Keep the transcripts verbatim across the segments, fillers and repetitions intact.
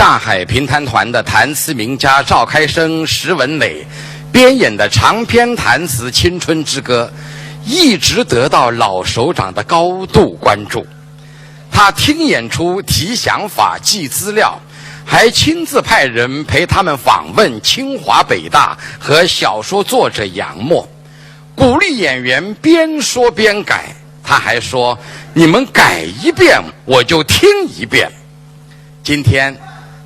大海评弹团的弹词名家赵开生、石文磊编演的长篇弹词《青春之歌》，一直得到老首长的高度关注。他听演出、提想法、寄资料，还亲自派人陪他们访问清华、北大和小说作者杨沫，鼓励演员边说边改。他还说：“你们改一遍，我就听一遍。”今天，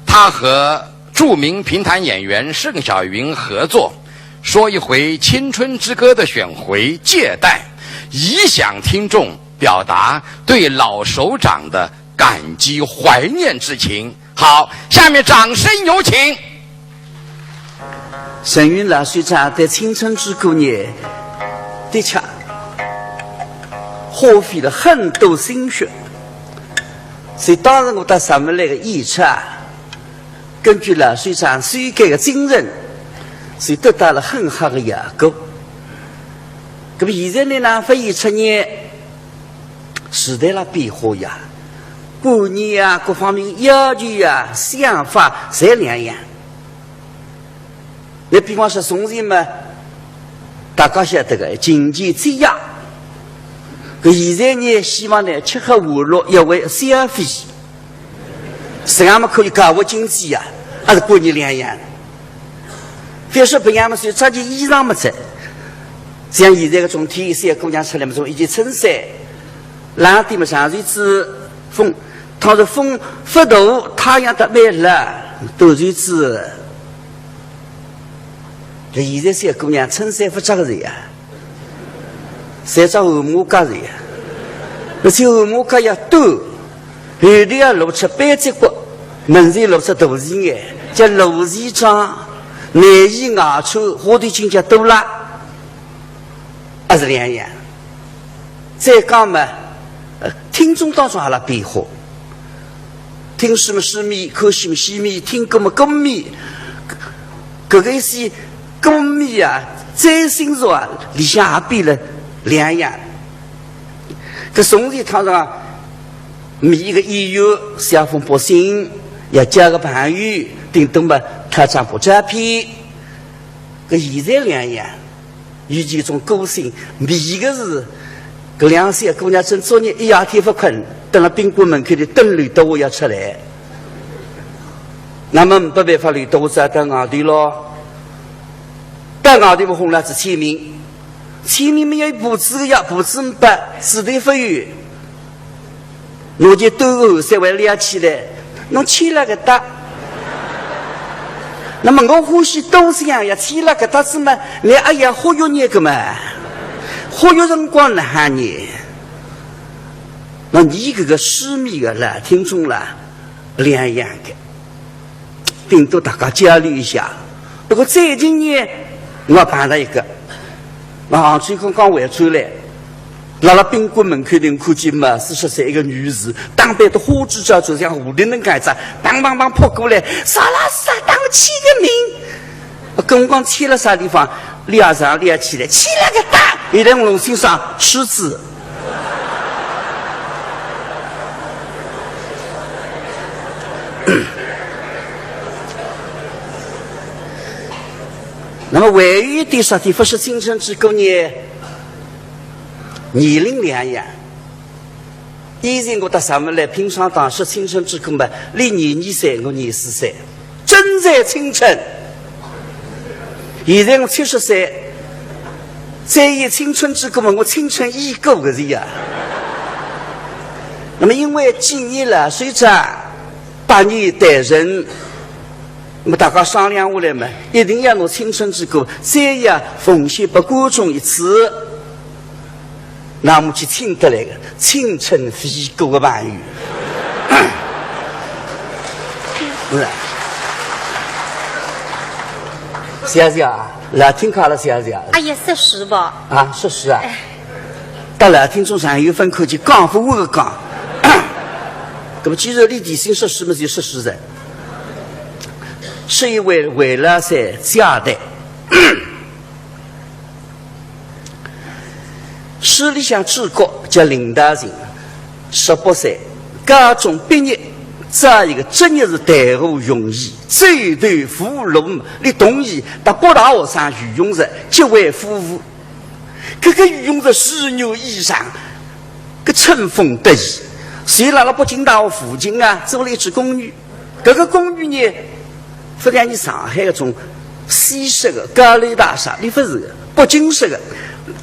他和著名评弹演员盛小云合作，说一回《青春之歌》的选回借代，以享听众，表达对老首长的感激怀念之情。好，下面掌声有请。 陈云老首长对《青春之歌》呢，的确花费了很多心血，所以当时我到上面来个演出啊，根据老首长修改的精神，所以得到了很好的效果。那么现在呢，哪能发现出呢？时代辣变化呀，观念啊，各方面要求啊，想法侪两样。 你比方说从前嘛，大家晓得个，勤俭节约。搿现在呢，希望呢，吃喝玩乐要为消费，实际上嘛可以搞活经济呀，还是观念两样。覅说别样嘛，就着件衣裳么子，像现在搿种天线小姑娘出来嘛，种一件衬衫，冷点嘛长袖子风，倘若风勿大，太阳倒蛮辣，短袖子 搿现在小姑娘衬衫勿着个呀，侪着汗马袄个呀。而且汗马袄要短，后头要露出背脊骨，门前露出肚脐眼，叫露脐装，内衣外穿，花头金叫多啦，还是两样。再讲嘛，呃，听众当中也辣变化。 听书么书迷，看戏么戏迷，听歌么歌迷，搿个意思，歌迷啊，追星族啊，里向也变了两样。搿从前倘若啊，迷一个演员，写封书信，要交个朋友，顶多么拍张部照片。搿现在两样， 尤其种个性，迷个是，搿两三个姑娘真作孽，一夜天勿困，蹲辣宾馆门口头等刘德华要出来。那么没办法，刘德华只好到外头咯。到外头么喊伊拉去签名，签名么要有簿子个呀，簿子么拨，纸头勿有。 拿件短个汗衫还撩起来，侬签了个搭。那么我欢喜多想呀，签了个搭子嘛，侬阿要忽悠人个嘛，忽悠辰光哪哼呢？那伲搿个书迷个啦，听众啦，两样个。 顶多大家交流一下。不过最近呢，我碰着一个，我杭州刚刚回转来，辣辣宾馆门口头看见嘛，四十岁一个女士，打扮得花枝招展，像蝴蝶能开展，砰砰砰扑过来，啥啦啥，搭我签个名。跟我讲签了啥地方，撩上撩起来，签了个搭，现在我弄清爽，吃字。 那么还有一点啥体勿是青春之歌呢？年龄两样。以前我到上面来，平常当时青春之歌嘛，伊廿二岁，我廿四岁。 正在青春。现在我七十岁，再演青春之歌嘛，我青春已过个是呀。那么因为纪念老首长百年诞辰，那么大家商量下来嘛，一定要拿青春之歌再要奉献拨观众一次。 那么去请得来个青春飞过个朋友。是啊。谢谢啊，来听卡了谢谢啊。哎呀，说书吧。啊，说书啊。哎。到了听众上有份口气，讲勿完个讲。那么既然你提醒说书嘛，就说书噻。是一位为了在家的。 书里向主角叫林大成，十八岁，高中毕业，搿一个真个是谈何容易，走投无路嘛。俚同意搭北大学生于永实结为夫妇。搿个于永实如愿以偿，搿春风得意，就辣辣北京大学附近啊，租了一处公寓。搿个公寓呢，勿像伲上海搿种西式个高楼大厦，俚勿是个，北京式个，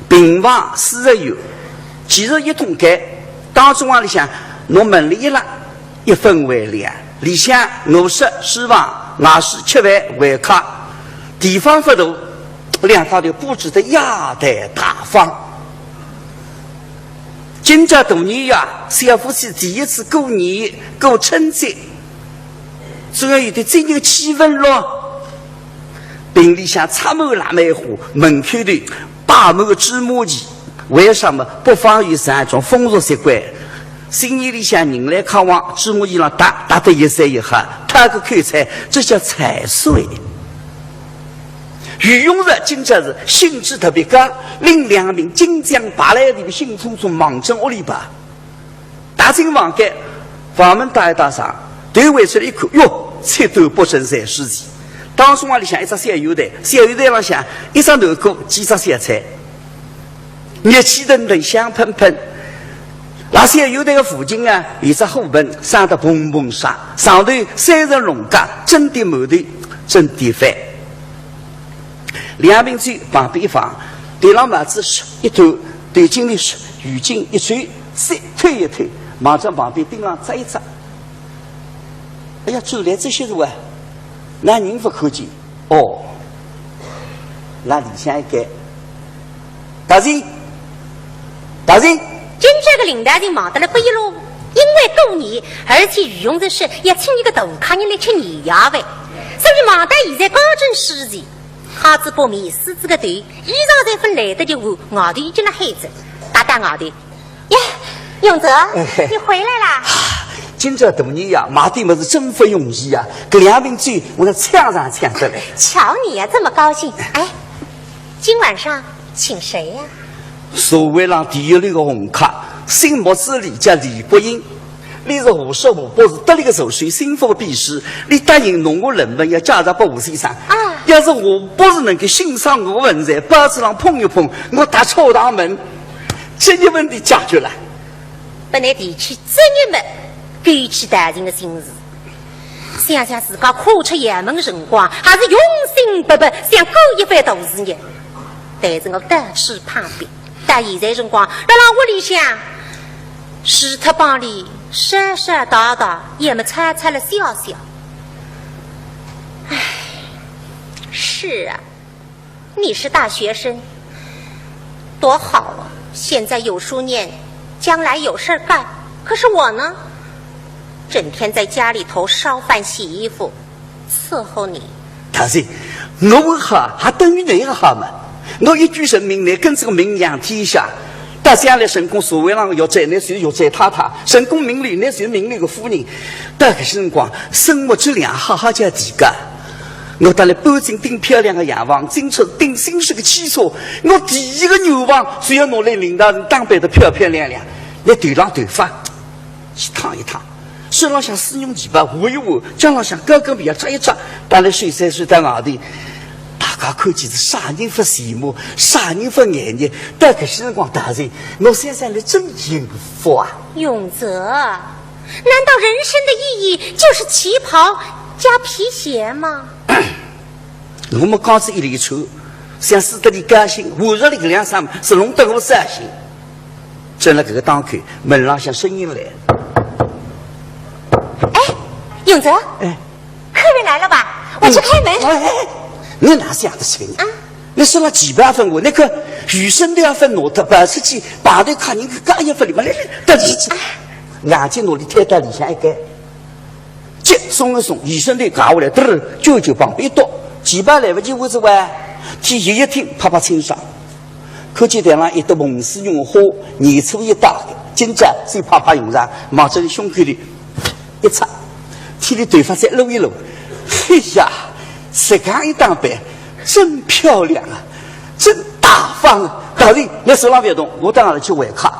平房四十元，其实一通间，当中啊里向，侬门帘一拉， 一分为两，里向卧室、书房，外势吃饭、会客，地方勿大，两家头布置得雅淡大方。今朝大年夜，小夫妻第一次过年，过春节，总要有点节日气氛咯。屏里向插满腊梅花，门口头 摆满个芝麻旗，为啥么？北方有搿种风俗习惯，新年里向人来客往，芝麻旗浪搭，搭得一山一海，讨个口彩，这叫财岁。于永实今朝是兴致特别高，拎两瓶金奖白兰地个兴冲冲望准屋里跑。 踏进房间，房门打一打上，头回出来一看，哟，七头八身侪是人。当中啊里向一只小阳台，小阳台浪向一只南瓜，几只小菜，热气腾腾，香喷喷。辣小阳台个附近啊，有只火盆，生得蓬蓬烧，上头三层笼架，蒸点馒头，蒸点饭。 两瓶酒旁边一放，头浪帽子一脱，头颈里浴巾一穿，衫脱一脱，望准旁边顶浪扎一扎。哎呀，转来仔歇仔啊，哪人勿看见？哦，辣里向一个。大人，大人。今朝个林大人忙得来不亦乐乎，因为过年，而且于永实说要请一个大客人来吃年夜饭，所以忙到现在刚正时辰。 瞎子把面，梳仔个头，衣裳侪勿来得及换，外头已经辣喊仔：大大外头。耶，永哲，哎，你回来啦？今朝大年夜，买点物事真勿容易啊，搿两瓶酒我能抢上抢得来。巧你呀，这么高兴。哎，今晚上请谁呀？社会浪第一流个红客，姓莫，字李，叫李国英。 俚是无说无博，是得力个助手，心腹个秘书。俚答应拿我论文要介绍拨吴先生。啊。要是吴博士能够欣赏我个文才，报纸浪捧一捧，我踏出学堂门，这个问题解决了。本来提起这个么，勾起大人个心事。想想自家跨出校门个辰光，还是雄心勃勃，想干一番大事业。但是我到处碰壁， 到现在辰光，辣辣屋里向，除脱帮里，少少大大，也么吵吵了笑笑。唉，是啊，你是大学生，多好啊！现在有书念，将来有事儿干。可是我呢，整天在家里头烧饭洗衣服， 伺候你。大人，我好，还等于倷个好嘛。我一举成名，倷跟仔我名扬天下。到将来成功社会浪个要斩倷是要斩太太，成功名流倷是名流个夫人。到搿歇辰光，生活质量好好叫提高。我搭倷搬进顶漂亮个洋房，进出顶新式个汽车。我第一个愿望，就要拿倷领导人打扮得漂漂亮亮，拿头浪头发去烫一烫。 身浪向丝绒旗袍换一换，脚浪向高跟皮鞋着一着，搭倷手挽手到外头，大家看见是啥人勿羡慕，啥人勿眼热。到搿歇辰光，大人，我想想倷真幸福啊。永哲，难道人生的意义就是旗袍加皮鞋吗？我么讲仔一连串，想使得俚高兴，换着俚搿两双是弄得我伤心。 正辣搿个当口，门浪向声音来。哎，永哲，哎。客人来了吧？我去开门。哎，哎，哎，倷哪想得出个呢？啊？倷说了几百分我，倷看雨声都要分我的，跑出去，碰头客人去讲也勿礼貌，来，来，到里去。哎。眼睛拿俚推到里向一间。 脚松一松，雨声头解下来，嘚儿，就就旁边一倒，旗袍来勿及换仔哇，天一一挺，拍拍清爽。看见台浪一朵红丝绒花，年初一打开，今朝就派派用场，望仔俚胸口里一插，替俚头发再梳一梳。哎呀，实梗一打扮，真漂亮啊！ 真大方啊！大人，倷手浪覅动，我到外头去会客。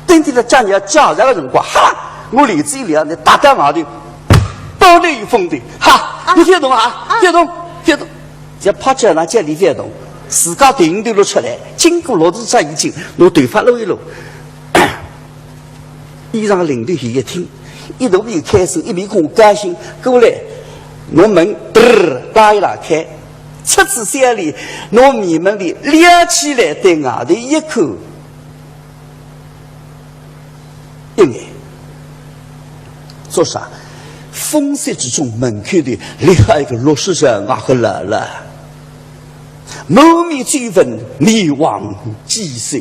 等到倷家人家人个辰光，哈，我帘子一撩，倷踏到外头，哦，那有风的，哈，啊，你覅动啊，啊，覅动，覅动。只要拍叫㑚叫俚覅动，自家头顶头露出来，经过绿树枝已经，拿头发露一露。衣裳领头一听，一头皮开心，一面孔高兴，过来，拿门嘚儿拉一拉开，出仔箱里，拿棉门帘撩起来，对外头一看， 一眼。做啥？风雪之中，门口头立好一个绿树枝外个老老，满面皱纹，面黄肌瘦，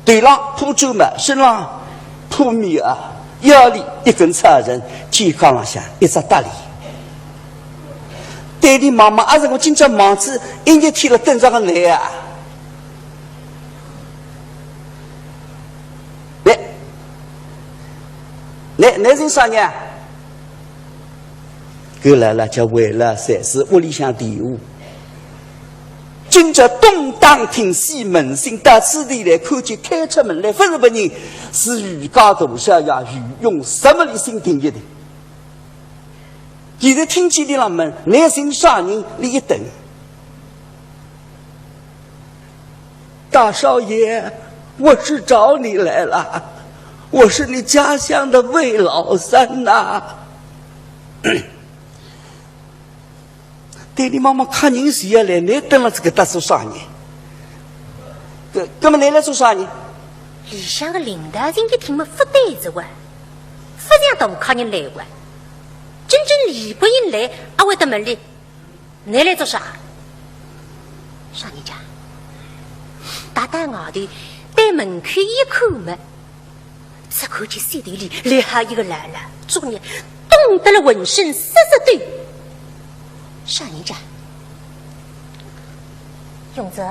头浪铺毡帽，身浪铺棉袄，腰里一根草绳，肩胛浪向一只大笠。对俚望望，阿是我今朝忙仔一日天了，等着个倷啊？ 倷，倷，倷寻啥人啊？搿老老叫魏老三，是屋里向第五。今朝东打听西问讯，到此地来，看见开出门来，勿是别人，是余家大少爷余荣，什么俚姓丁一的。现在听见俚浪问，倷寻啥人？俚一等。 大少爷，我是找你来了，我是你家乡的魏老三呐。对俚望望，客人是要来，倷蹲辣搿搭做啥呢？搿，搿么倷来做啥呢？里向个领导人一听么勿对哉哇，勿像大客人来哇，真正李国英来，阿会得问俚 倷来做啥？啥人家？踏到外头，对门口一看么，只看见雪头里立好一个老老，作孽，冻得了浑身瑟瑟抖。啥人家？永泽，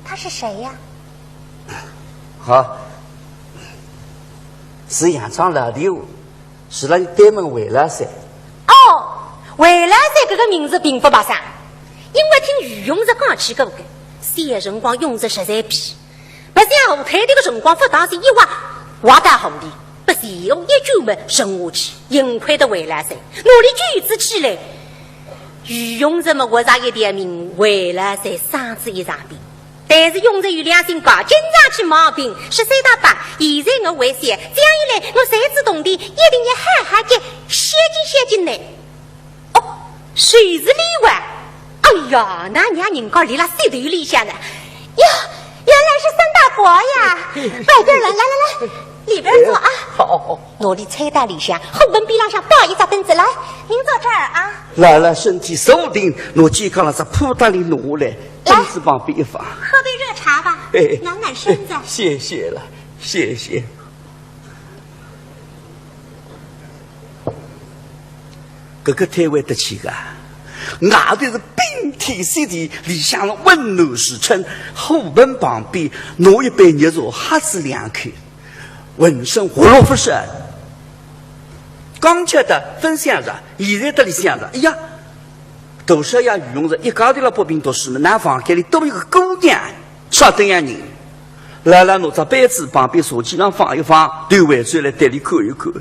他是谁呀？好，是杨庄老头。 是了，对门魏老三。哦，魏老三搿个名字并勿陌生，因为听余荣是讲起过个，小辰光永子实在皮，白相舞台的个辰光，勿当心一滑，滑到河里，拨随后一卷么沉下去，幸亏得魏老三拿俚救仔起来。余荣是么活着一条命，魏老三生仔一场病。 但是永子有良心讲，经常去望病，说三大伯，现在我危险，这样一来，我才子铜钿一定要好好叫孝敬孝敬呢。哦，谁是李外？哎呀，那娘人家立辣雪头里向呢。哟，原来是三大伯呀！快点儿来，来来来，里边坐啊。哎，好。拿俚搀到里向，火盆边浪向摆一只凳子来，您坐这儿啊。老老身体坐定，拿肩胛浪只铺担里拿下来， 凳子旁边一放。喝杯热茶吧，哎，暖暖身子。哎，谢谢了，谢谢。搿个推位得去个，外头是冰天雪地，里向是温暖如春，火盆旁边拿一杯热茶，喝仔两口，浑身活络勿少。刚吃得勿想着，现在得里想着，哎呀， 大少爷余荣是一家头辣北平读书嘛，㑚房间里多一个姑娘，啥等样人？老老拿只杯子旁边茶几上放一放，对回转来对俚看一看。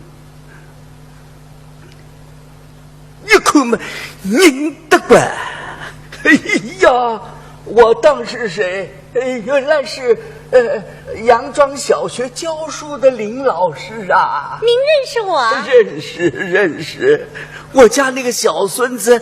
一看嘛，认得个。哎呀，我当是谁？ 哎，原来是，呃，杨庄小学教书的林老师啊。您认识我？认识，认识。我家那个小孙子，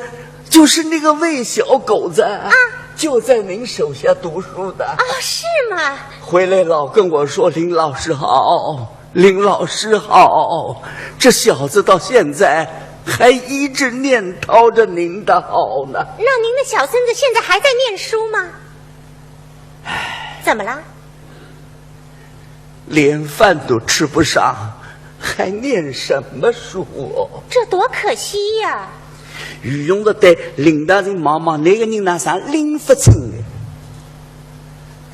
就是那个魏小狗子，啊。就在您手下读书的。哦，是吗？回来老跟我说林老师好。 林老师好，这小子到现在还一直念叨着您的好呢。那您的小孙子现在还在念书吗？唉。怎么了？连饭都吃不上，还念什么书？这多可惜呀！ 余荣是对林大人望望，那个人哪像拎勿清的。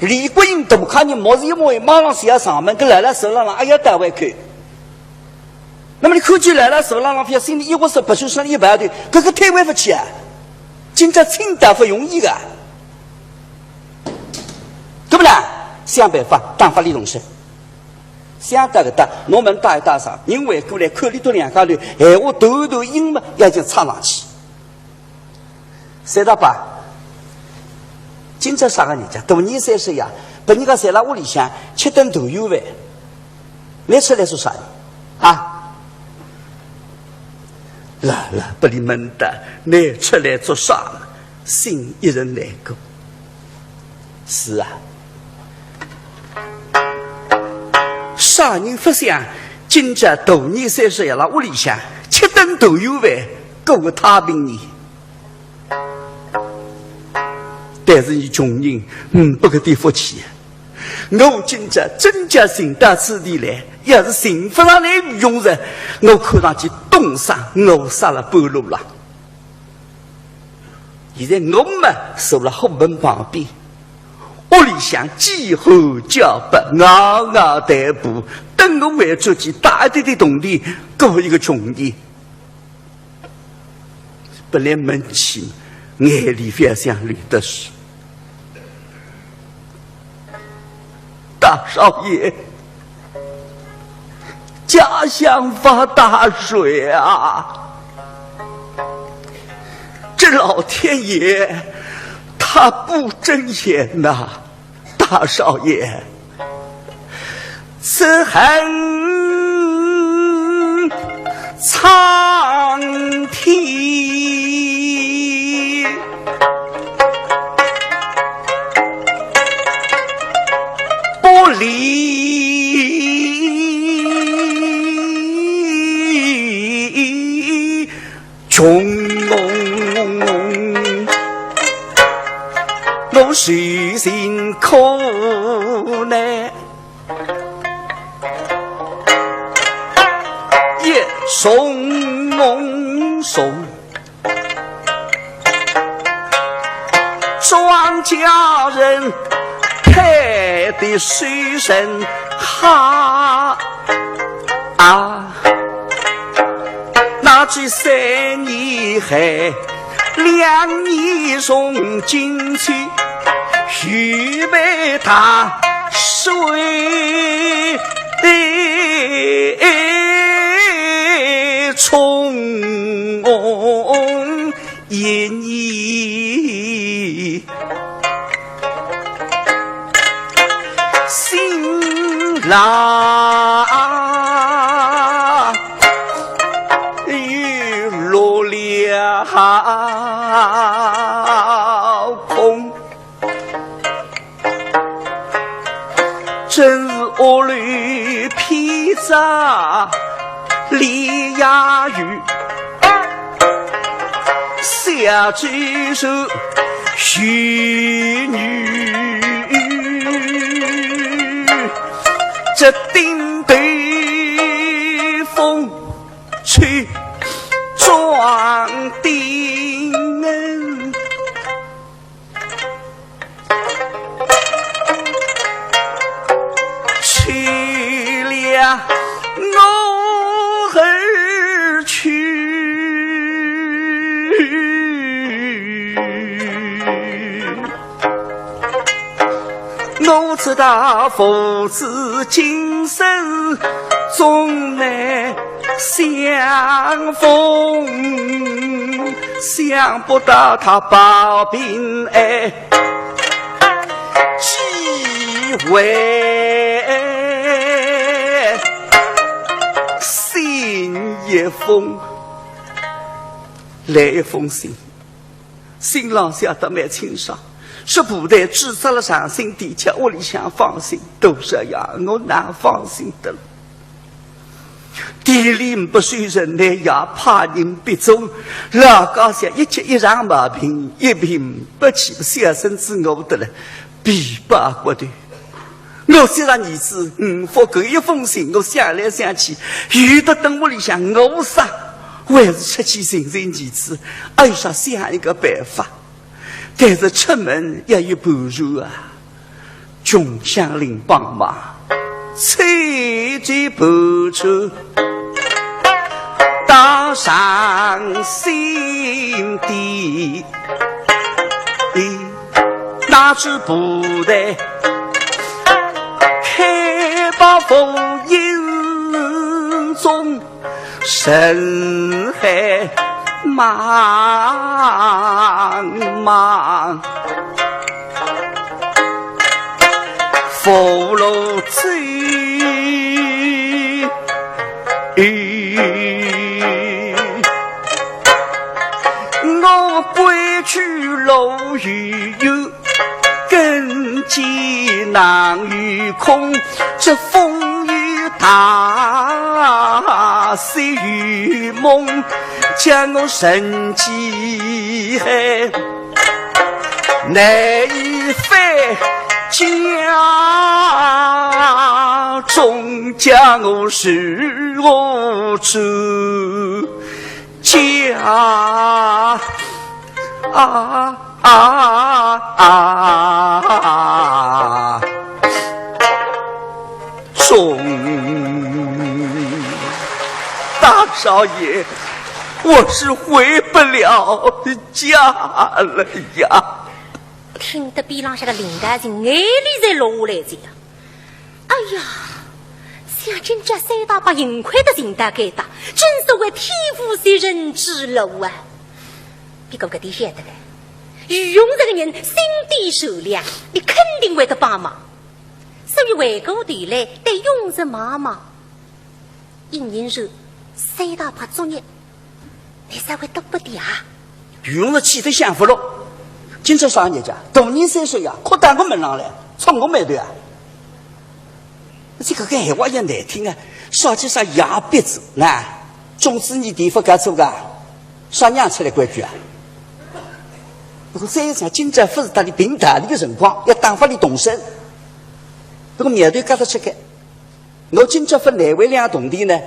李国英大客人，目视一望，马上就要上门，搿老老手浪浪还要倒胃口。那么你看见老老手浪浪，覅心里一窝塞，勿就省一百头，搿个推位勿去啊？今朝请倒勿容易个。搿么呢，想办法打发李同学。想到搿搭，侬门打一打上，人回过来看俚笃两家头，闲话头头音嘛，要紧插上去。三大伯，今朝啥个日脚？大年三十呀，拨人家侪辣屋里向吃顿团圆饭，倷出来做啥呢？啊？辣辣拨俚问得，倷出来做啥呢？心一阵难过。 是啊，啥人勿想今朝大年三十夜辣屋里向吃顿团圆饭，过个太平年。但是伲穷人，呒不搿点福气。我今朝真叫寻到此地来，要是寻勿着倷余兄侄，我看上去冻伤，饿煞辣半路浪。 现在我嘛坐辣火盆旁边，屋里向饥寒交迫，嗷嗷待哺，等我还出去打一点点铜钿，过一个穷年。本来闷气，眼泪覅想流得出。大少爷， 家乡发大水啊！这老天爷他不睁眼呐，大少爷，此恨苍天 不离穷，我受尽苦难，一重重。 庄稼人害得水深海啊，那只三年旱，两年重金秋，又被大水冲。 一年辛劳又落了空。 真是屋漏偏遭连夜雨，小舟受雨，这顶头风吹壮丁。 去了我而去。我知道父子今生终难 相逢，想不到他抱病哎，寄回信一封，来一封信。 信浪写得蛮清爽，说部队驻扎了长兴地界，屋里向放心，大少爷，我哪放心得了？地里呒不收成，乃也派人必种，老家小一级一场毛病，一病不起，小孙子我得了，皮包骨头。 我虽然儿子，呒不搿一封信，我想来想去，有得等屋里向饿煞，还是出去寻寻儿子，还是想一个办法。但是出门要有盘缠啊，穷乡邻帮忙，凑凑盘缠，到长兴地。 拿起布袋，开包袱一人海茫茫，福禄寿。我归去路悠悠， 更见南楼空，这风雨大雪又蒙，叫我人迹海，难以返家中，叫我如何转 家啊啊啊！中，大少爷，我是回不了家了呀。听得边浪向个林大人眼泪侪落下来哉呀。 哎呀，想今朝三大伯幸亏得寻到该搭，正所谓天无绝人之路啊。不过搿点晓得个，于永实个人心地善良，伊肯定会得帮忙。所以回过头来对永实望望， 应承说，三大伯作孽，倷稍微多拨点啊。于永实气得想勿落，今朝啥日脚？大年三十呀，哭到我门上来，触我霉头啊！搿个闲话也难听啊，啥叫啥野鼻子，喏，种子泥地勿搞错个，啥娘出来规矩啊？不过再一想，今朝勿是搭伊评道理个辰光，要打发伊动身。搿个苗头轧得出个。 我今朝勿拿回两铜钿呢，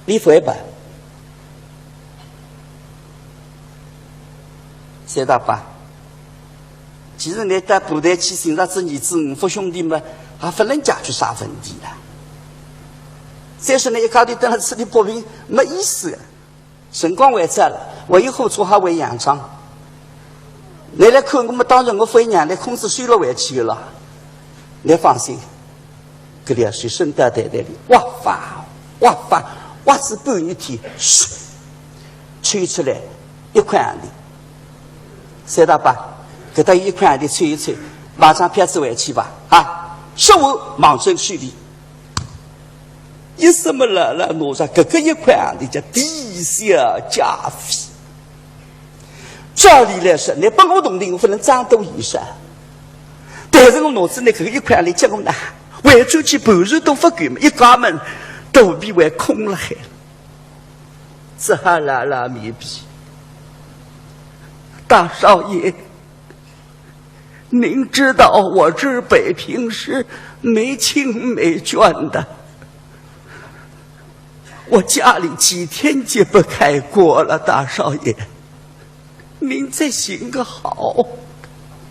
伊勿会吧？三大伯，既然倷到部队去寻着仔儿子，五福兄弟嘛，也勿能解决啥问题了。再说呢，一家头蹲辣此地拍平，没意思个。 辰光还早了，还有火车还未扬长。倷来看我么，当然我勿会让倷空手收了回去个了。倷放心，搿条水伸到袋袋里，挖法挖法挖仔半日天，唰，抽出来一块洋钿。三大伯，搿搭有一块洋钿，抽一抽，买张票子回去吧，啊，说完望准手里。 一什么了了，拿着搿个一块洋钿叫啼笑皆非。照理来说，倷拨我铜钿，我勿能争多要少。但是我拿仔倷搿个一块洋钿，叫我拿回转去盘缠都勿够嘛，一家门肚皮还空了海。只好拉拉面皮。大少爷， 您知道我这北平是没亲没眷的，我家里几天就不开锅了，大少爷，您再行个好，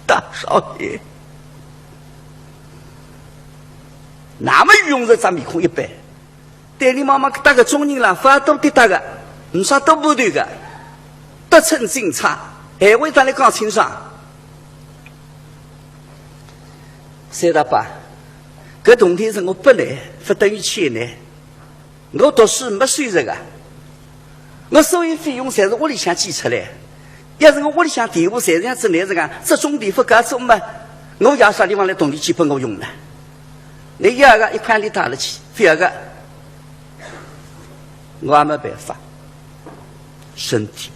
大少爷。那么于永实只面孔一板， 对俚望望，搭个中人啦，勿多搭个，呒啥多半头个，得寸进尺，闲话搭俚讲清爽。三大伯，搿铜钿是我拨倷，勿等于欠倷。我读书没收入个，我所有费用侪是屋里向寄出来。 要是我屋里向地下侪像仔倷实梗，只种地勿搞做嘛，我要啥地方来铜钿去拨我用呢？倷要个一块钿带了去，覅个，我也没办法。身体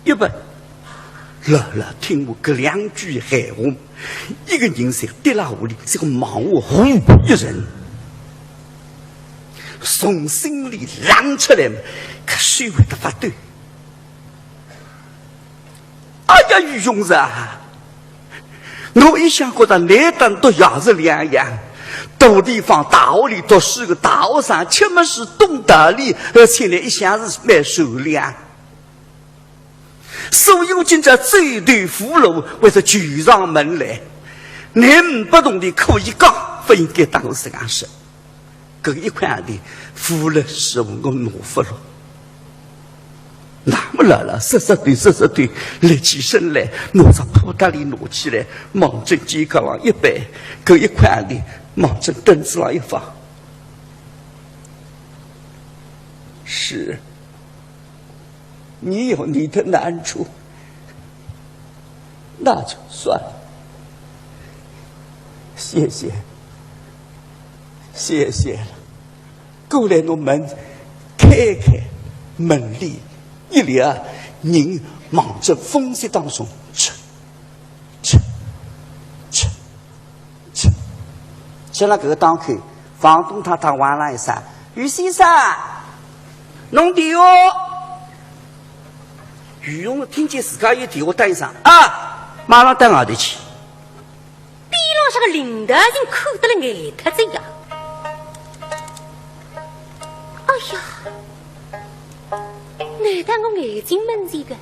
一板，老老听我搿两句闲话，一个人侪跌辣河里，像个盲滑糊涂一人，从心里冷出来嘛，可收回得勿对。 哎呀，于永实啊，我一向觉得倷搭我也是两样，到地方大学里读书个大学生，吃么是懂道理，而且呢，一向是蛮善良。所以我今朝走投无路，为仔求上门来，倷呒不铜钿可以讲，勿应该搭我实梗说。 搿一块洋钿，无论如何我拿勿落。那么老老实实地、实实地立起身来，拿只破袋里拿起来，望准肩胛浪一背，搿一块洋钿望准凳子浪一放。是，你有你的难处，那就算了。谢谢，谢谢了。过来，拿门开开，门帘一撩，人望仔风雪当中，哧，哧，哧，哧。就辣搿个当口，房东太太喊了一声：“于先生，侬电话。”于荣听见自家有电话，答一声：“啊，马上到外头去。”边浪向个领导人看得来呆脱仔呀。哎呀，难道我眼睛蒙着个？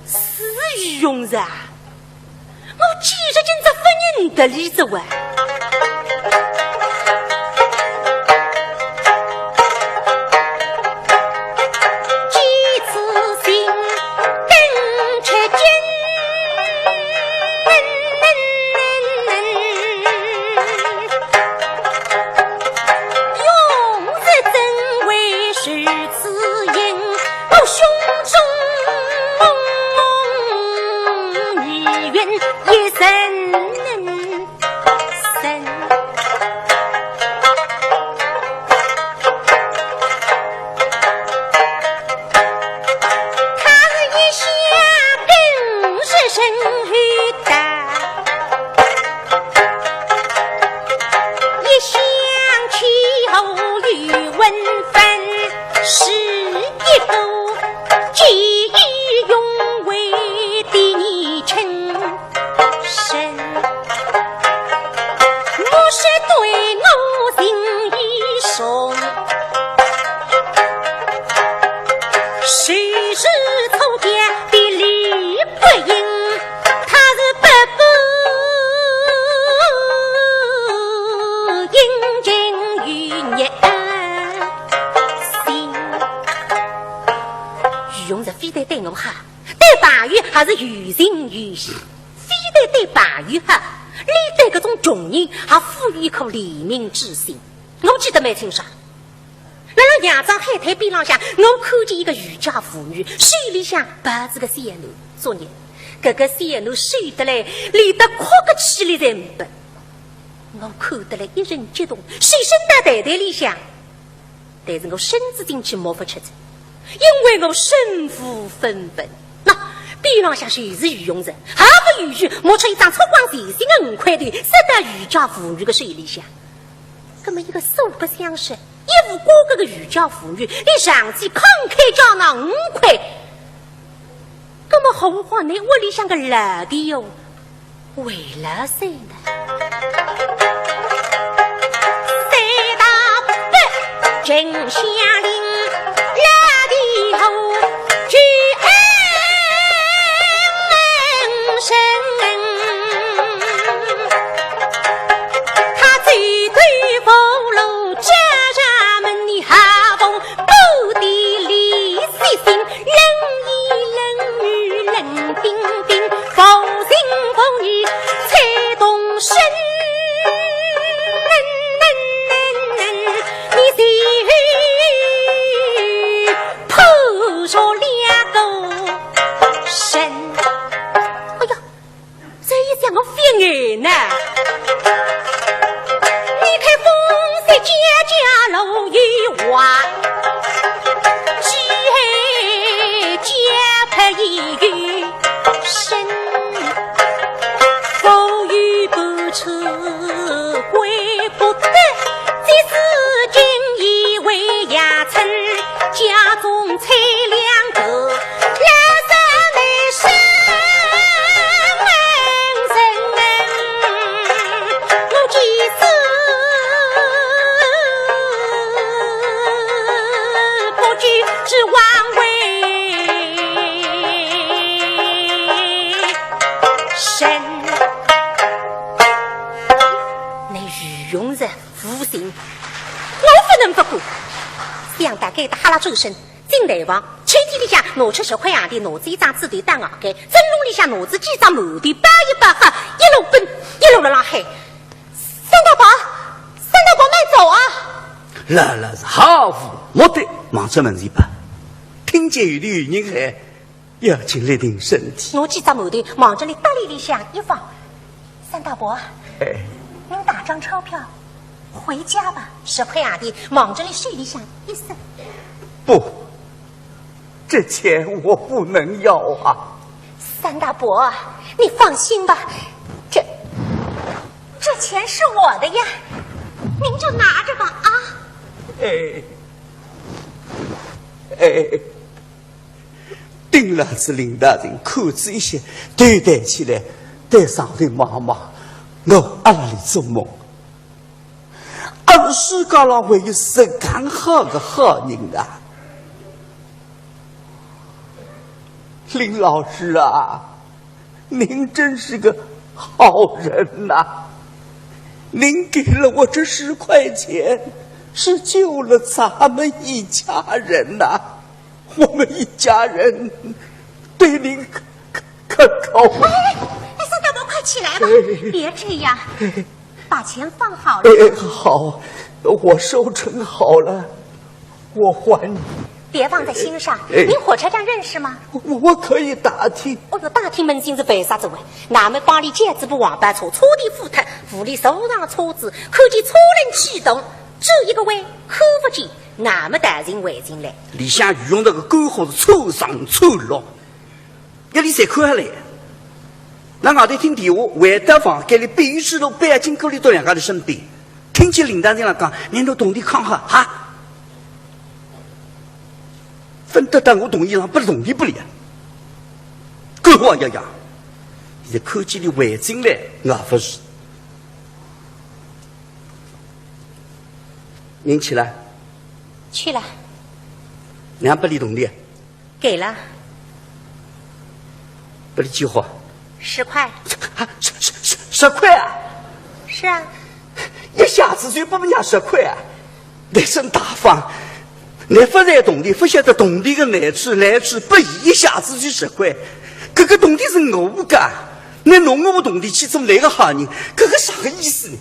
是于荣是啊？我简直今朝勿认得俚哉哇！几次性等吃惊。 永日怎会如此硬？我胸中疑云一声声。 他一向本是人厚道，一向气候与文风，是一个见义勇为第一称。 生，我是对我情意重，谁是出家的李不应，他是不顾阴晴与热心。于荣是非但对我好， 对朋友还是有情有义，非但对朋友好，连对搿种穷人还富有一颗怜悯之心。我记得蛮清爽。辣辣扬州海滩边浪向，我看见一个渔家妇女，手里向抱仔个小囡，作孽，搿个小囡瘦得来，连得哭个气力侪没得。我看得来一阵激动，随身带袋袋里向 但是我身子进去摸勿出仔，因为我身无分文。喏，边浪向就是于荣哉，毫不犹豫摸出一张触光全新的五块钿，塞到渔家妇女的手里向。搿么一个素不相识、一无瓜葛的渔家妇女，俚上去慷慨解囊五块，搿么何况倷屋里向个老弟哟？ 为了谁呢？三大伯陈香林，老弟后去恩深。他走投无路，家家门里好逢 不敌李世民，冷言冷语冷冰冰，无情无义才动身。你随后扑着两个人。哎呀， 这一下我翻眼呢。你看风雪交加路又滑，几海交迫也有深，风雨不测怪不得，这是今夜未央春，家中才两个。 那御用人无情，我不能不顾。想到该搭哈啦转身， 进内房，抽屉里向拿出十块洋钿，拿仔一张纸头搭外加，蒸笼里向拿仔几只馒头包一包好，一路奔，一路辣辣喊：“三大伯，三大伯，慢走啊！”老老实实好无我得望仔门前吧，听见有的有人喊，要紧立定身体。拿几只馒头望仔里搭里里向一放。三大伯，哎，您打张钞票回家吧。十块洋钿望仔里手里向一塞。不，这钱我不能要啊。三大伯，你放心吧，这这钱是我的呀，您就拿着吧啊。哎，哎，盯牢仔林大人看仔一歇，头抬起来，对上头望望，我阿勒里做梦。 阿拉世界上还有实梗好个好人啊？林老师啊，您真是个好人呐！您给了我这十块钱，是救了咱们一家人呐！我们一家人对您可可可高。哎，哎，三大伯，快起来吧，哎，别这样。 把钱放好了。哎，好，我收成好了，我还你。别放在心上。哎，您火车站认识吗？我，我可以打听。哦哟，打听门前是为啥子喂？那么帮里叫仔部黄包车，车钿付脱，屋里坐上车子，看见车轮启动，转一个弯，看勿见，那么大人回进来。里向御用个干活是穿上穿落， 夜里侪看下来。那外头听电话，回到房间里，必须拿背巾搁勒到两家头身边，听见领导人辣讲，拿侬铜钿扛好哈。勿得到我铜钿上拨铜钿拨伊啊。够好呀呀，现在看见伊回进来，我勿是。人去了？去了。哪能拨伊铜钿？ 给了。拨伊几化？十块。啊，十，十，十，十块啊？是啊。一下子就拨人家十块啊？倷真大方，倷勿赚铜钿，勿晓得铜钿个难处，难处拨伊一下子就十块，搿个铜钿是我个，倷拿我铜钿去做倷个好人，搿个啥个意思呢？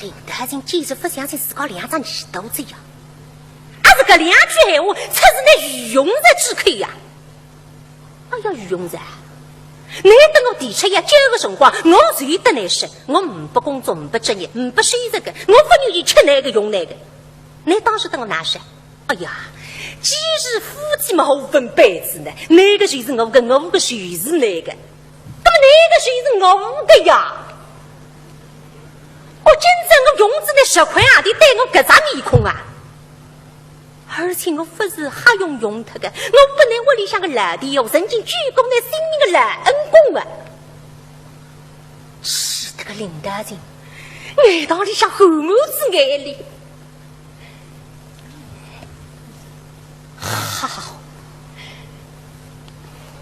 林大人简直勿相信自家两只耳朵哉呀！阿是搿两句闲话出自倷御用个嘴口呀？哎呀，御用个，倷搭我提出要交个辰光，我就搭倷说，我呒不工作，呒不职业，呒不收入个，我勿愿意吃倷个用倷个。倷当时搭我哪说？哎呀，既是夫妻嘛，何分彼此呢？倷个就是我个，我个就是倷个。 那么搿个钱是我的呀，我今朝我用仔倷十块洋钿对我搿张面孔啊，而且我勿是瞎用用脱个，我拨倷屋里向个老弟哟，曾经救过倷性命个老恩公啊。是搿个领导人，眼堂里向含满仔眼泪。 好，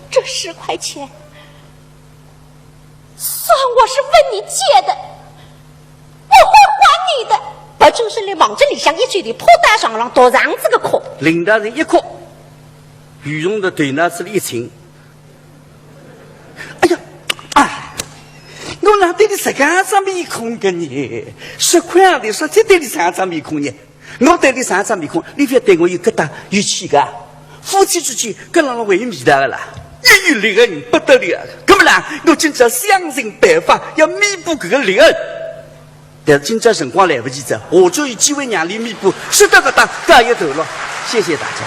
这十块钱算我是问你借的，我会还你的。白就是勒忙着里向一嘴的扑到床浪，独上仔个哭。领导人一哭，于荣的头脑子里一清， 哎呀，哎，我哪对倷搿个样子面孔个呢？十块洋钿，啥体对倷搿个样子面孔呢？我对倷搿个样子面孔，倷覅对我有疙瘩有气个。夫妻之间，搿浪浪还有味道个啦。一有利恩不得了，搿么啦，我今朝想尽办法要弥补搿个利恩。但是今朝辰光来勿及哉，下朝有机会让倷弥补，说到搿搭，告一段落，谢谢大家。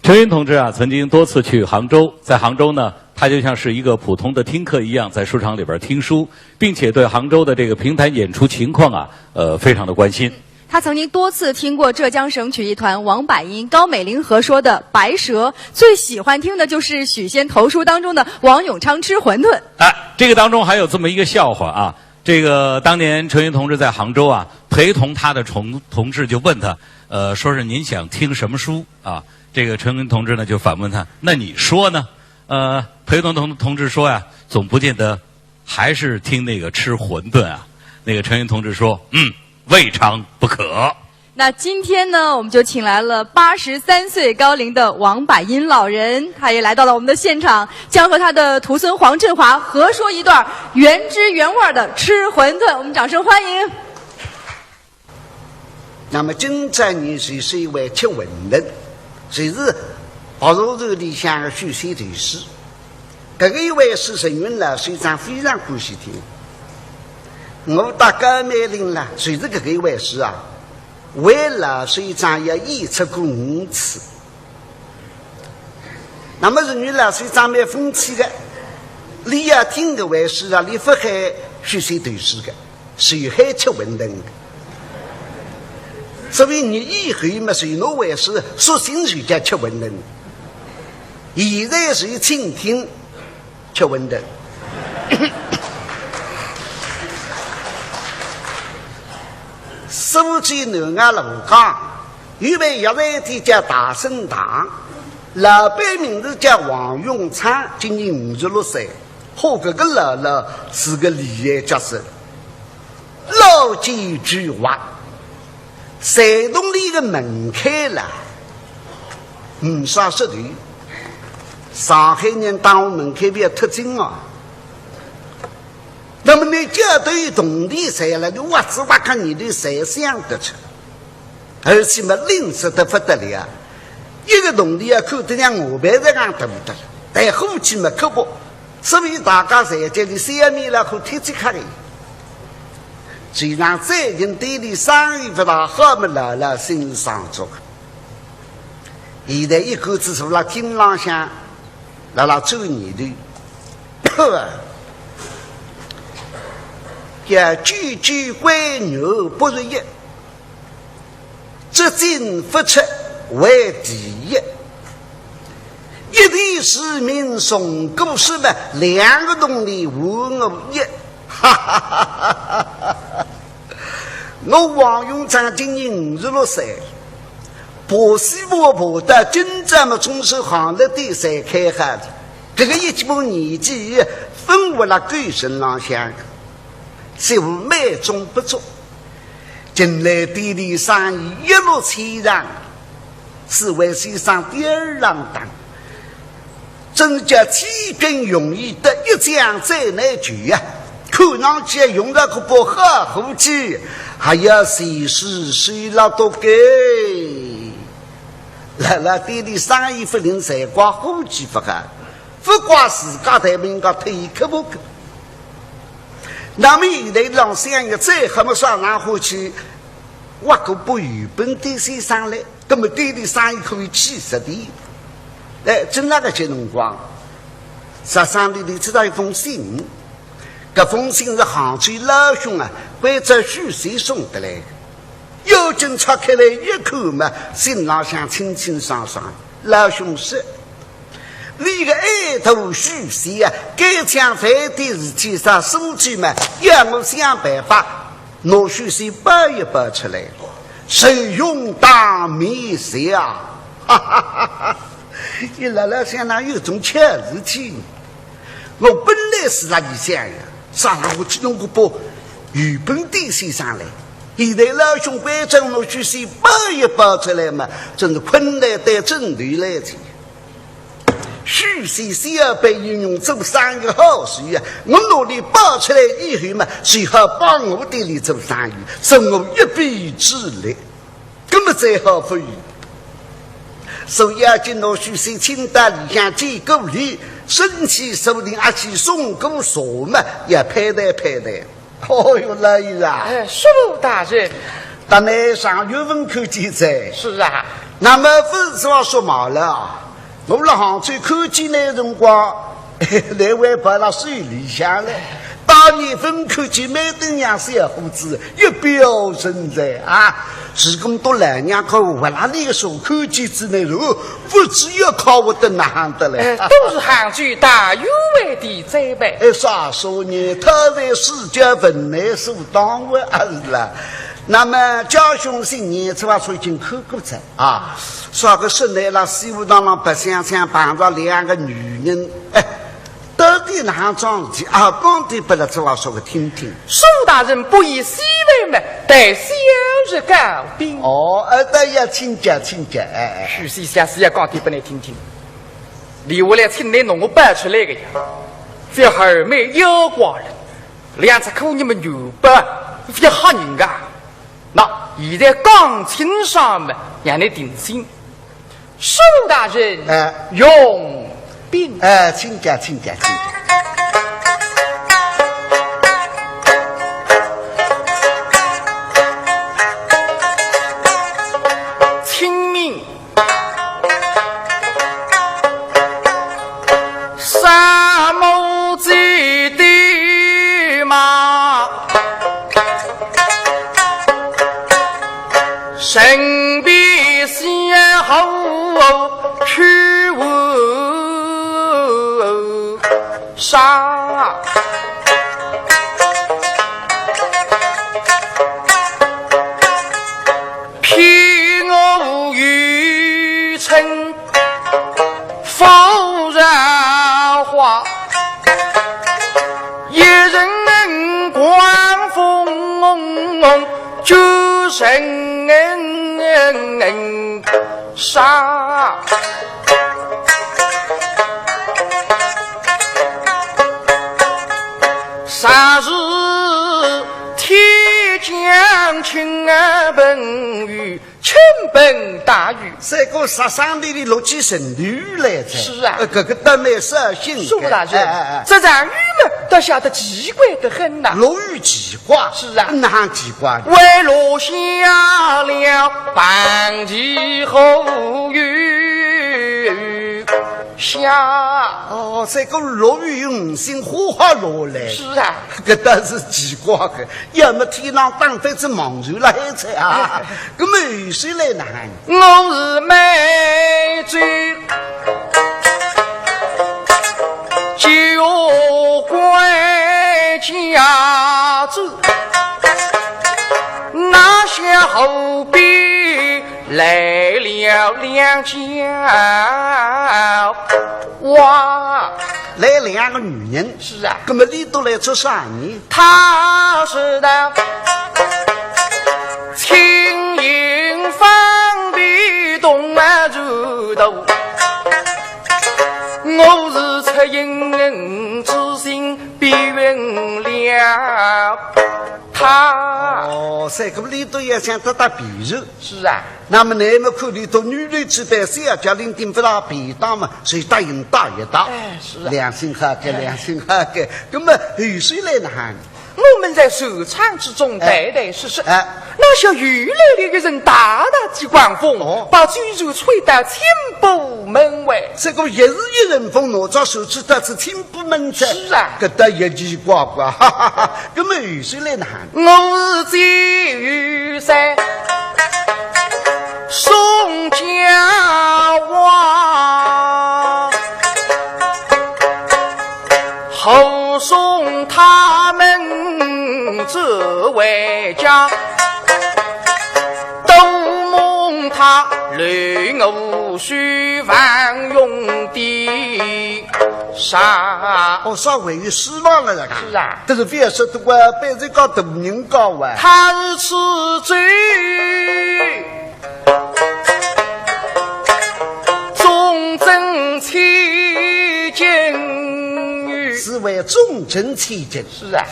陈云同志啊，曾经多次去杭州，在杭州呢，他就像是一个普通的听客一样，在书场里边听书，并且对杭州的这个评弹演出情况啊，呃，非常的关心。他曾经多次听过浙江省曲艺团王百音、高美龄合说的《白蛇》，最喜欢听的就是许仙投书当中的王永昌吃馄饨。哎，这个当中还有这么一个笑话啊，这个当年陈云同志在杭州啊，陪同他的同，同志就问他，呃，说是您想听什么书啊？ 这个陈云同志呢就反问他：“那你说呢？”呃，陪同同，同志说呀，总不见得还是听那个吃馄饨啊。那个陈云同志说：“嗯，未尝不可。”那今天呢，我们就请来了八十三岁高龄的王百音老人，他也来到了我们的现场，将和他的徒孙黄振华合说一段原汁原味儿的吃馄饨。我们掌声欢迎。那么今朝呢，是一回吃馄饨，就是白蛇传里向个许仙投水。搿个一回书，陈云老先生非常欢喜听。我搭高美玲啦，就是搿个一回书啊，为老先生也演出过五次。 那么陈云老先生蛮风趣个，俚要听搿回书啊，俚勿喊许仙投水个，是喊吃馄饨个。所以俚以后嘛，是拿回书，索性就叫吃馄饨。现在是请听吃馄饨。苏州南濠南江， 有爿药材店叫大生堂，老板名字叫王永昌，今年五十六岁，好，搿个老老是个厉害角色，老奸巨猾，山洞里个门槛啦，呒啥说头，上海人当我门槛比较特精啊。那么你叫到有铜钿赚了，你挖仔挖看你的财想得出。 而且嘛，吝啬得勿得了。一个铜钿啊，看得像鹅篦实梗大得了，但伙计嘛刻薄，所以大家侪叫俚小面孔贴切客个。虽然最近店里生意勿大好嘛，老老心里上足个。现在一个子坐辣厅浪向，辣辣转念头，叫句句归元不如一。 只进不出为第一。一提市民送过失嘛，两个铜钿还我一。哈哈哈哈哈哈！我王永昌今年五十六岁，爬西爬爬到今朝嘛，总算行了点，侪开好了。搿个一把年纪，勿活辣狗身浪向，似乎美中不足。 近来店里生意一落千丈，是为先生吊儿郎当，真叫千军容易得，一将最难求啊！看上去用着个把好伙计，还要随时随辣多个。辣辣店里生意勿灵，侪怪伙计勿好，勿怪自家，对门家推克不可。 那么现在老相爷最好么上哪化去挖个不有本店先生来，那么店里生意可以起色的。哎，正辣搿歇辰光，十三里头接到一封信，搿封信是杭州老兄啊，关照许仙送得来的。要紧拆开来一看嘛，信浪向清清爽爽，老兄说， 你个爱徒许仙啊，该抢饭店事体上苏州嘛，要我想办法，拿许仙保一保出来，受用大面谢啊！哈哈哈哈！伊辣辣想哪有种巧事体呢？我本来是辣里想呀，上哪化去弄个把有本店先生来，现在老兄关照拿许仙保一保出来嘛，真是困难对症头来哉。 许仙小辈一用做生意好手啊，我拿俚保出来以后嘛，最好帮我店里做生意，助我一臂之力，搿么最好勿有。所以啊，就拿许仙请到里向见过礼，身体坐定，阿去送过茶嘛，也拍台拍台。 哦哟，老爷啊！哎，叔父大人。大概上月份看见哉。是啊。那么勿是说说忙了啊，我辣杭州看见倷辰光，倷还抱辣手里向嘞。当年勿看见蛮登样小伙子，一表人才啊。如果到老娘家，我辣俚个手看见仔倷，哦，勿知要靠我得哪亨得来。哎，都是杭州大员外的栽培。哎，啥说呢？他在世界文内所当为儿了。那么，家兄心念，这话说已经看过哉啊。啥个说呢？辣西湖塘浪白相相碰着两个女人，哎，到底哪桩事体啊？讲得拨辣这话说个听听。叔大人不以稀为美，待小侄告禀。哦，哎，对呀，请讲，请讲，哎，哎。许仙想是要讲得拨倷听听。 留下来请倷拿我抱出来个呀，覅二妹妖怪了，两只苦肉么牛包，覅吓人家。喏，现在讲清爽嘛，让你定心。师父大人，哎。用兵。哎，请讲，请讲，请讲。请命。 杀母子的马，身边先后去无杀。 骗我愚蠢，夫人话，一人管风九人杀。 啥是天降亲儿本于亲本大于？这个杀伤力的六七成的雨来着。是啊。呃，搿个倒蛮伤心的。师父大人，哎，哎，哎。这场雨嘛，倒下得奇怪得很呐。落雨奇怪？是啊。哪奇怪呢？为落下了半旗后雨。 下。哦，这个落雨用心花花落来。是啊。搿倒是奇怪个，要么天上打翻只网球来哉啊。搿么雨水来哪？我是梅州九官家子，哪晓河边 来了两家哇，来两个女人。是啊。那么里头来做啥呢？她是的，青云方的东南主头，我是出云之心，比云了她。哦，这个里头也想得到比喻。是啊。 那么那么看里头女流之辈，小家庭顶勿大便当嘛，所以答应搭一搭。哎，是啊。良心好个，哎。良心好个。那么雨水来哪？我们在船舱之中哎。待待时时，哎。哪晓又来了一阵大大的狂风，哦。把舟船吹到千步门外。这个也是一阵风，哪只手指到是千步门外。是啊。搿搭也奇怪怪，哈哈哈。那么雨水来哪？ 我是只有在送家话，后送他们只回家，都蒙他留我书房用的。 啥？哦，啥还有书房了呀？是啊。但是覅说得怪，被这个大人家哇。他是此罪，忠贞千金。是为忠贞千金。是啊。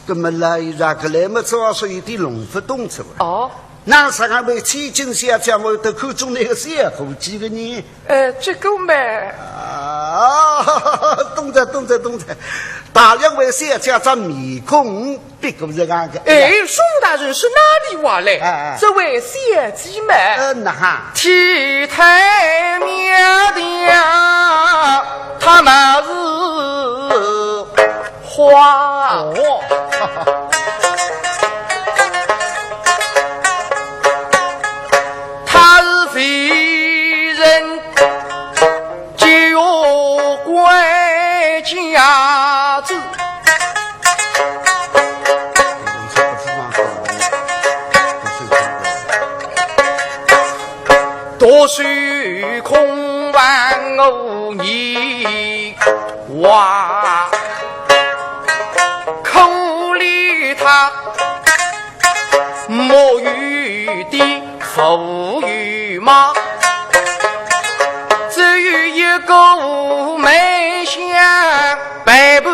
那么来一个来么，主要是有点弄不懂这个。哦。 那啥个为千金小姐，我得看中那个小伙计个呢？呃，这个嘛。啊，懂哉，懂哉，懂哉。大两位小姐这面孔别个是俺个。哎，宋大人是哪里话来？哎，哎。这位小姐嘛，呃，那哈。体态苗条，她那是 花。哦。她是非人九官家子。读书空还我年华，可怜她没有爹无有妈，只有一个妹香陪伴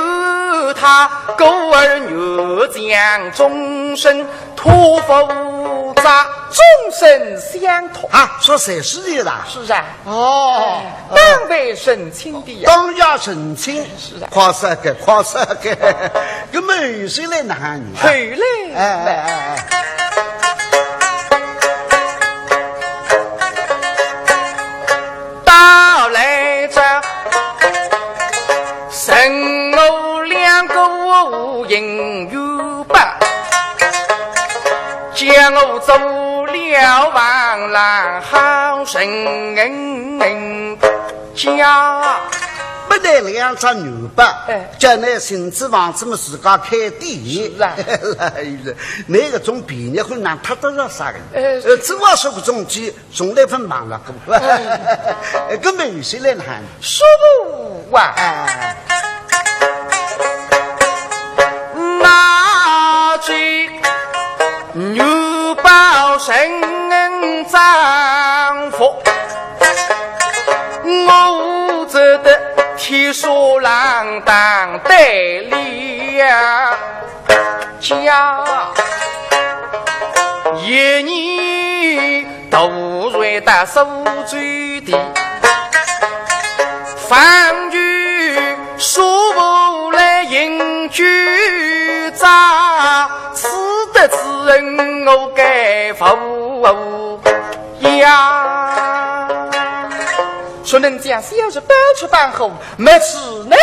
她，孤儿女将终身托付啥终身相托。啊，说谁是你啦？是啊。哦，哎，当为成亲的呀。当要成亲，是啊。快说个，快说个，搿么后来哪哼呢？后来，哎，哎，哎，哎。到来着，剩我两个无影无 伯，叫我做了房郎好成家。本来两只女伯，哎。叫倷寻仔房子么自家开店。是啊。倷搿种便宜货哪哼得着啥个？哎。呃，只好说搿种事体 从来勿忙了，哎，搿么后来哪哼？说不完。哎。那这女伯成丈夫，我只得替说郎当代理呀。 家。一年度岁到苏州地，方有叔父来饮酒哉，此得此人我该服呀。说能将小事搬出搬后，没事内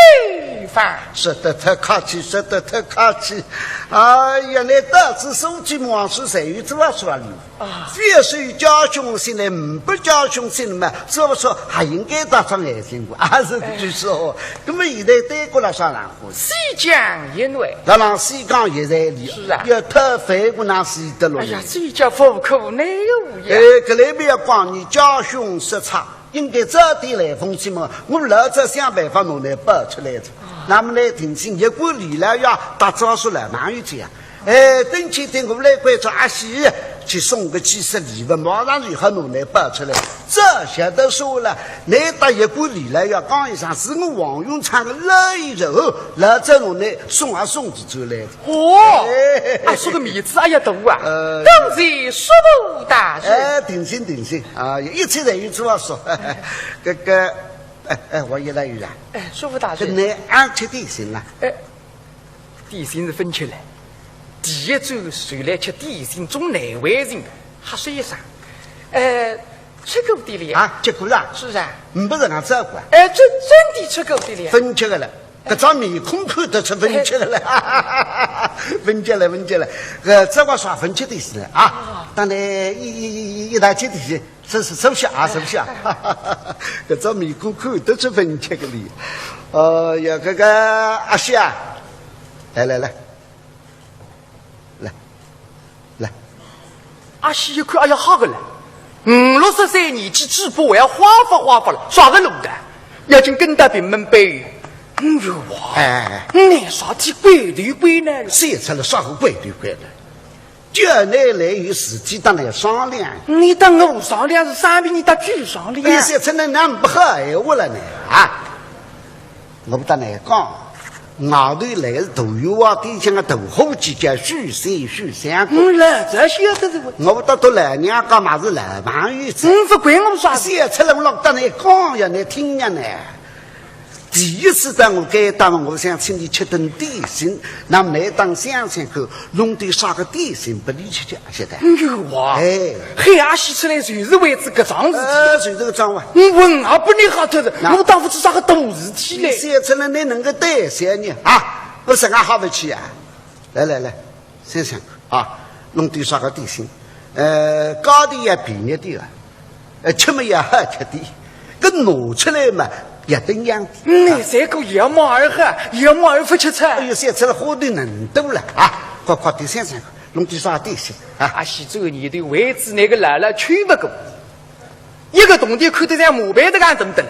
犯。说得太客气，说得太客气。 哎呀，倷到仔苏州么，是谁有做勿出来哩？啊。非是家兄心里，呒不家兄心里嘛，做勿出，还应该打双眼睛个，啊，是搿句说话。哎。搿么现在对过来啥人好？西江一带。当然西江一带哩，是啊。要讨饭个哪哼得落哩？哎呀，这叫无可奈何呀。哎，搿里面要讲你家兄失策。 应该早点来风去嘛，我老早想办法拿倷保出来个。那么呢，定心一管李老爷搭招数来忙一点啊。哎，等歇等我来关照阿喜，去送个几十礼物，马上就好拿倷保出来。这晓得说了，倷搭一管李老爷讲一声，是我王永昌个老友，老早拿倷送啊送仔转来个。 哦，哎，阿叔个面子阿要大啊，呃，多谢叔父大人。哎，定心定心啊，一切侪有主啊叔。搿个，哎，哎，王老爷啊，哎，叔父大人。搿倷阿吃点心啦？哎，点心是勿吃了，第一转出来吃点心总难为情，还说一声，哎，吃过的了。啊，吃过了？是啊。呒不人家照顾啊？哎，真，真的吃过的了。勿吃个了。 搿张面孔看得出勿吃个了，勿吃了，勿吃了。搿只好说勿吃点心了啊。啊。当然，一，一，一，一大吃点心，是，是，收下啊，收下。搿张面孔看得出勿吃个哩。哦，呀，搿个阿喜啊，来，来，来。 来，来。阿喜一看，哎呀，吓个了。五六十岁年纪，嘴巴还要花发花发了，啥个路的？要紧跟到屏门背。哎呦哇，哎，哎，哎。倷啥体怪头怪脑了？谁出了啥个怪头怪脑？叫倷来有事体搭倷商量。倷搭我商量是啥比倷搭鬼商量？哎呀，现在倷哪哼勿好闲话了呢？啊？ 我搭倷讲，外头来是大有啊，底下个大伙计叫许仙许相公。嗯，老早晓得是我。我搭到老娘家嘛是老朋友哉。嗯，勿怪我啥事。现在我搭倷讲呀，倷听呀呢。第一次到我该搭，我想请倷吃顿点心，那么倷当想想看，弄点啥个点心拨俚吃吃。 晓得。哎呦哇！哎。喊阿喜出来就是为仔搿桩事体。呃，就是搿桩哇。我问也勿搭倷好脱哉，那我当勿出啥个大事体来。倷现在呢，倷能够担心呢？啊，勿是俺好勿起啊。来来来，想想啊，弄点啥个点心，呃，价钿也便宜点啊，呃，吃么也好吃点，搿拿出来嘛，也登样。嗯，倷三个也蛮儿好，也蛮儿勿吃菜。哎呦，现在花头能多了啊，快快点想想看。 弄点啥点心啊？阿喜这个年头为仔倷个老老劝勿过，一个铜钿看得像马背头样等等，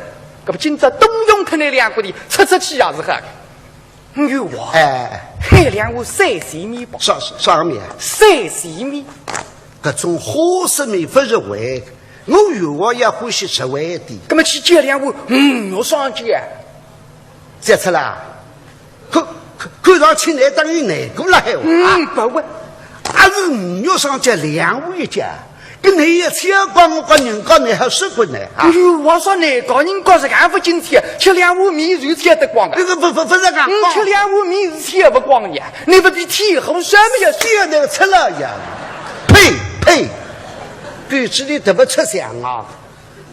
搿么今朝多用脱倷两个钿，出出气也是好个。哎呦哇！哎，喊两碗三鲜面吧。啥，啥，啥个面啊？三鲜面。搿种花生米勿入胃，我有辰光也欢喜吃胃的。搿么去叫两碗，嗯，我上去啊。 接出来，看，看，看上去倷当有难过了海哇。嗯，勿会。啊，阿是五肉上叫两碗一家，搿倷也吃光光，人家倷还说过呢啊？哎哟，我说倷个人家是干勿进去，吃两碗面就吃得光啊？搿个勿勿勿是讲嗯，吃两碗面是吃勿光呀，倷勿比天后什么呀？是啊，倷吃了呀？呸呸！对这里怎么吃香啊？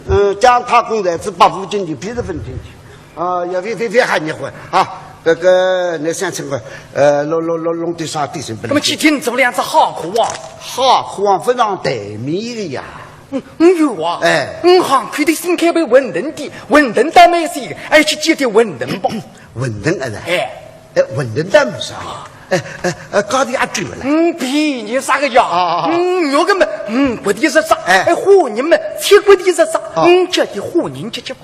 嗯，讲他公在这八五斤就别人分进去。啊，也别别别喊你混啊！这个，你想想看，呃，弄弄弄弄点啥点心不能吃？那么几天做两只好苦啊？好苦啊，非常带面的呀。嗯，嗯，有啊。哎。嗯，好苦的新开杯馄饨店，馄饨倒蛮鲜个，哎，去煎点馄饨吧。馄饨啊？哎。哎，馄饨倒没啥。哎哎哎，高低也对不来。嗯，比你啥个呀？啊啊啊。嗯，肉个嘛，嗯，骨头是啥？哎。哎，虾仁嘛，切骨头是啥？啊。嗯，叫点虾仁吃吃吧。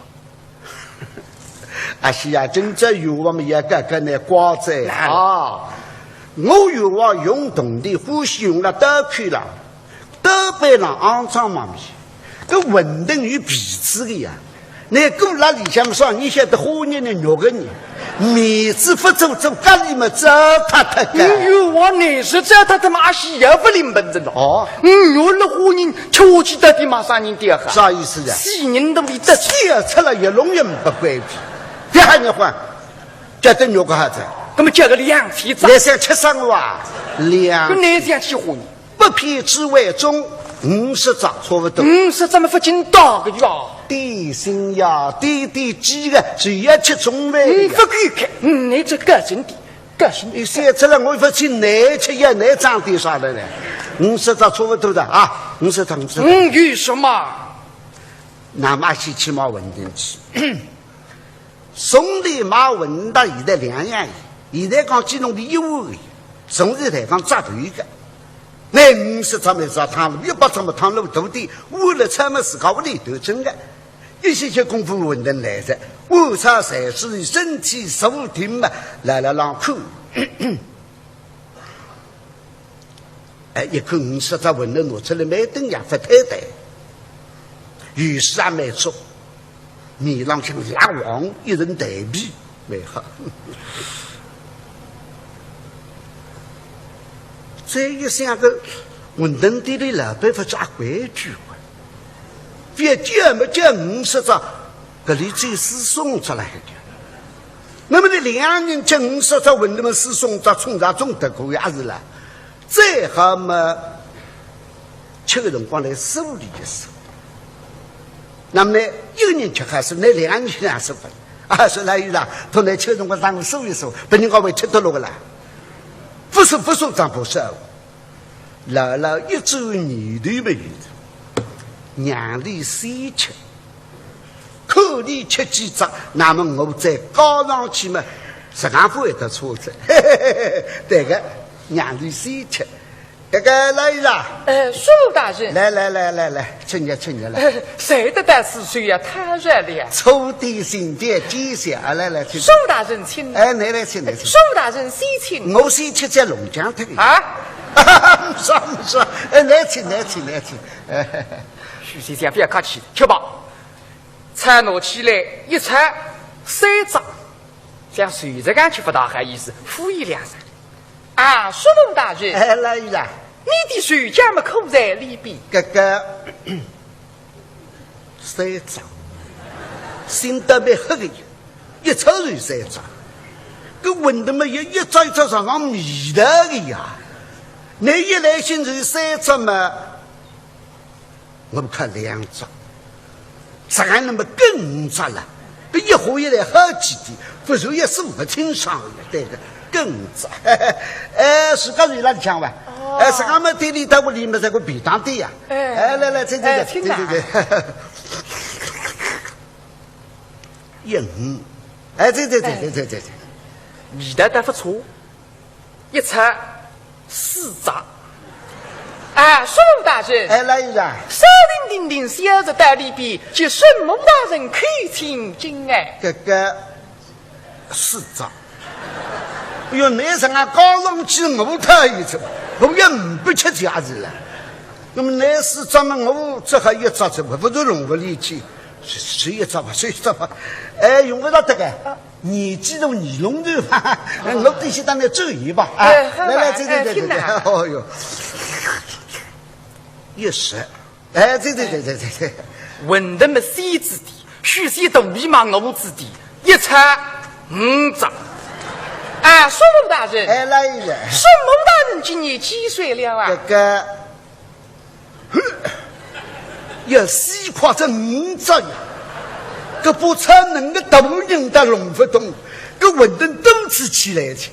啊，是呀，今朝冤枉也该该倷怪哉啊！我冤枉用铜钿，欢喜用了刀口了，刀背上肮脏嘛面，搿馄饨有皮子的呀。那个辣里向上，你晓得虾仁呢，肉个呢，面子不做做，家里嘛糟蹋脱个。哎哟，我那是糟蹋脱嘛，是也不灵本子了。哦。嗯，肉了虾仁，吃下去到底嘛啥人点哈？啥意思呀？死人都没得。笑出来也弄也不规矩。 别喊你换，叫等肉个孩子。那么叫个两千只。你想吃啥个哇？两搿哪想吃货呢？不偏只为中，五十只差不多。五十只么勿劲道个呀。点心呀，点点几个，谁要吃中饭的呀？嗯，勿够看，嗯，你这个真的，个真的。你现在了，我勿请你吃呀，你长点啥了呢？五十只差不多的啊，五十只，五十只。嗯，有什么？那么先去买馄饨去。 从前买馄饨搭现在两样，现在讲只弄个一碗个，从前台讲扎头个。那五十只么只汤了，一百只么汤了，大点，碗了菜么自家屋里头蒸个。一歇歇功夫馄饨来哉，碗菜侪是身体手停么，来了浪看。 哎，一看五十只馄饨拿出来，蛮等也勿推单，油水也蛮足，面浪向蜡黄一层蛋皮，蛮好。再一想个馄饨店里老板勿是也规矩个，覅叫么叫五十只，搿里只有四十五只了海个。 那么呢，两人吃五十只馄饨么，四十五只冲着总得过呀，是啦。最好么，吃个辰光来数里一数。那么呢，一个人吃还是，那两个人吃还是分。啊，说老爷啦，同来吃个辰光让我数一数，别人家会吃得落个啦。勿数勿数账勿少。 老老一转念头没有的，让俚先吃，看俚吃几只，那么我再加上去嘛，实梗勿会得错哉。对个，让俚先吃。这个老爷啊，呃，叔父大人。来来来来来，请入请入来。呃，谁的大师叔呀，他热了呀。初点心点见笑啊，来来请。叔父大人请。哎，来来请来请。叔父大人先请。我先吃只龙江特的。啊？ 没事没事，哎，来请来请来请。哎，许先生，不要客气，吃吧。菜拿起来一菜，三只，像随着干吃不大好意思，敷衍两声。啊，叔父大人，哎，老爷啦，你的手脚么可在里边？这个，三只，心得蛮黑的。 一只就三只，搿馄饨么一一只一只尝尝味道的呀。倷一来兴就三只嘛，我看两只，实梗那么更五只了，搿一下一来好几点，勿然也数勿清爽的，对个，更五只。哎，自家就辣里向哇，哦。哎，自家么店里到屋里么在个便当店呀。哎。哎，来来，请请请，哎，请呐。请请请。 一五。哎，这这这这这这这，味道倒不错，一只四只。啊，叔父大人，哎，老爷啊，少停停停，小侄到里边，给叔父大人叩请金安。这个四只。哎哟，倷实梗高上去我太一只，我也呒不吃价值了。那么倷四只嘛，我只好一只吃，我不是弄不力气。 吃，吃一只吧，吃一只吧。哎，用勿着得个。年纪大，耳聋的吧？我得先当你注意吧。啊，哎，好吧，来来，这这这这这，哎，听呐。哦哟，一十，哎，这这这这这这，馄饨么三只的，许仙肚皮嘛五只的，一尺五只。哎，叔父大人，哎，来一个，叔父大人今年几岁了啊？这个。 要死快，这五只呀，搿把菜能个大人都弄勿懂，搿馄饨肚子起来去。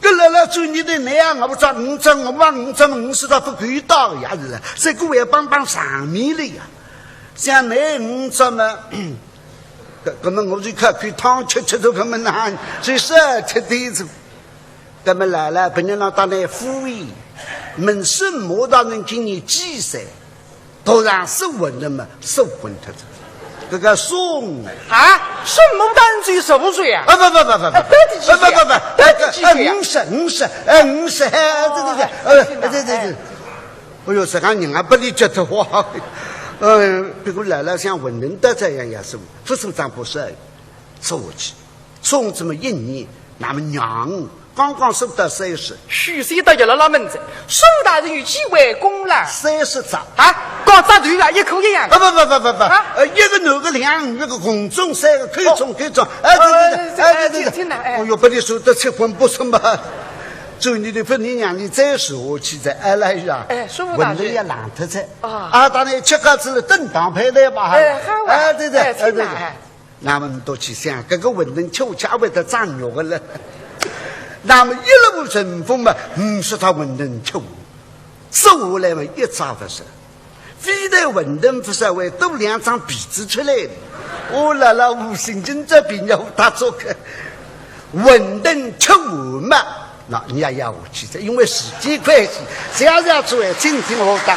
搿辣辣嘴里头，那样我不着五只，我嘛五只，五十只不够大个样子了，这个还要帮帮场面了呀。像那五只嘛，搿搿么我就靠口汤吃吃都搿么难，最少吃点子。 那么老老本人让当来敷衍，问叔父大人今年几岁？头上是馄饨么，是馄饨子。这个送啊，叔父大人只有十五岁啊？啊，不不不不不，哎，到底几岁啊？不不不不，到底几岁啊？哎，五十五十，哎，五十，哎，对对对，哎，对对对，哎呦，这个人啊，不理解的话，呃，不过老老像馄饨得这样也是，不是长不帅，坐下去。 送这么一年，那么娘刚刚说到三十，许仙倒也辣辣问哉，叔父大人有几位公啦？三十只。啊，搞只头啊，一口一样。啊，不不不不不，啊？呃，一个男个两个女个，共总三个，口中口中，哎，对对对，哎，对对对，哎，听听呐，哎。哎呦，不能说得七荤八素嘛。做你的分你娘，你再说下去再，哎，来呀，哎，叔父大人。馄饨也冷脱哉。啊。啊，当然吃个子了，等当配的吧。哎，好啊。哎，对对，哎，听呐，哎，对对。哎。 那么多去想，搿个馄饨吃下去会得长肉个了。那么一路顺风嘛，五十只馄饨吃完，吃下来嘛一只勿剩，非但馄饨勿剩，还多两张被子出来了。哦啦啦，五星级这被子搭做个，馄饨吃完嘛， 那你也要下去，因为时间关系，谢谢诸位，请听我讲。